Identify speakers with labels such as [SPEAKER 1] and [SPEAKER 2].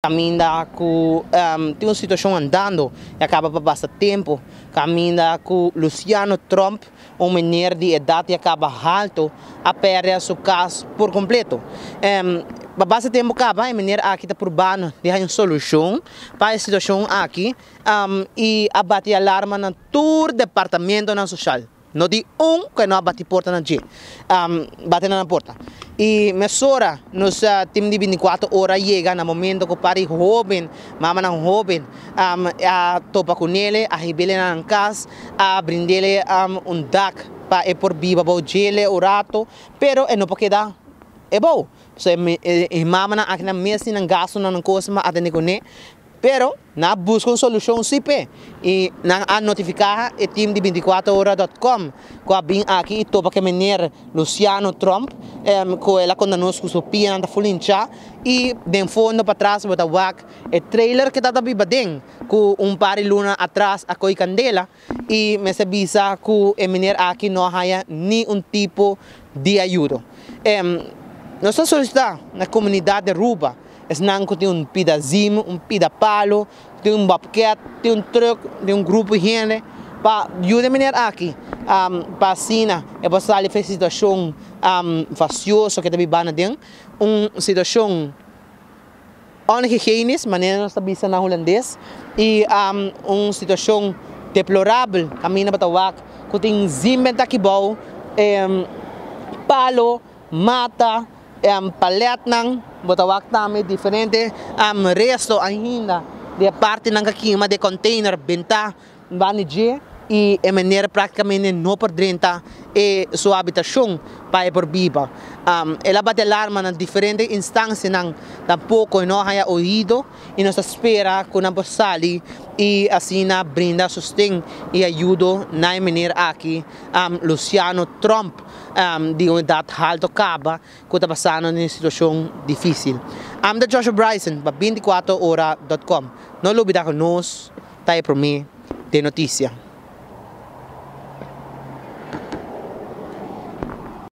[SPEAKER 1] Caminda cu tin un situacion andando y a caba pa basta tempo. Caminda cu Luciano Tromp, un meneer di edad y a caba halto, a perde su cas por completo. Pa basta tempo caba e meneer aki ta purbando di haya un solucion pa e situacion aki y a bati alarma na tur departamentonan social. No tin un ku e no a bati porta na dje. Bati na nan porta. I mesora nos tim di bintikuater ora a yega na momento ku par di hóben, mamanan hóben, a topa ku nele, a hib'ele na nan kas, a brind'ele un dak pa e por biba bou djele un rato, pero e no por keda e bou. So e mamanan aki nan mes tin nan gastunan, nan kos pa atende kuné. Pero, nan a buska un solushon sí p'e, i nan a notifiká e tim di bintikuater ora dòt kòm ku a bin aki i topa ku e mener Luciano Tromp, ku el a konta nos ku su pianan ta ful hinchá i den fondo patras bo ta wak e trailer ku e tabata biba den ku un par di luna atras a ko'i kandela i mester bisa ku e mener aki no a haña ni un tipo di ayudo. Nos ta solisitá na komunidat di Aruba. Esnan ku tin un pida zim, un pida palo, tin un bobcat, tin un truck, tin un grupo di hende pa yuda e meneer aki pa asina e por sali for e situacion facioso ke ta biba na den, un situacion onhygienisch manera nos ta bisa na hulandes y un situacion deplorabel kaminda bo ta wak ku tin zim benta aki bou, palo, mata. Paletnan, bo ta wak tambe diferente resto ainda di e partinan ka kima di e container benta banda dje y e manera practicamente no por drenta e su habitacion pa e por biba. El a bati alarma na diferente instancianan tampoco e no a haya oido y nos ta spera cu nan por sali y asina brinda sosten y ayudo na e meneer aki Luciano Tromp. Di un edat halto kaba ku ta pasando den un situashon difísil. Ami ta Joshua Bryson pa bintikuater ora dòt kòm. No lubida ku nos ta e promé den notisia.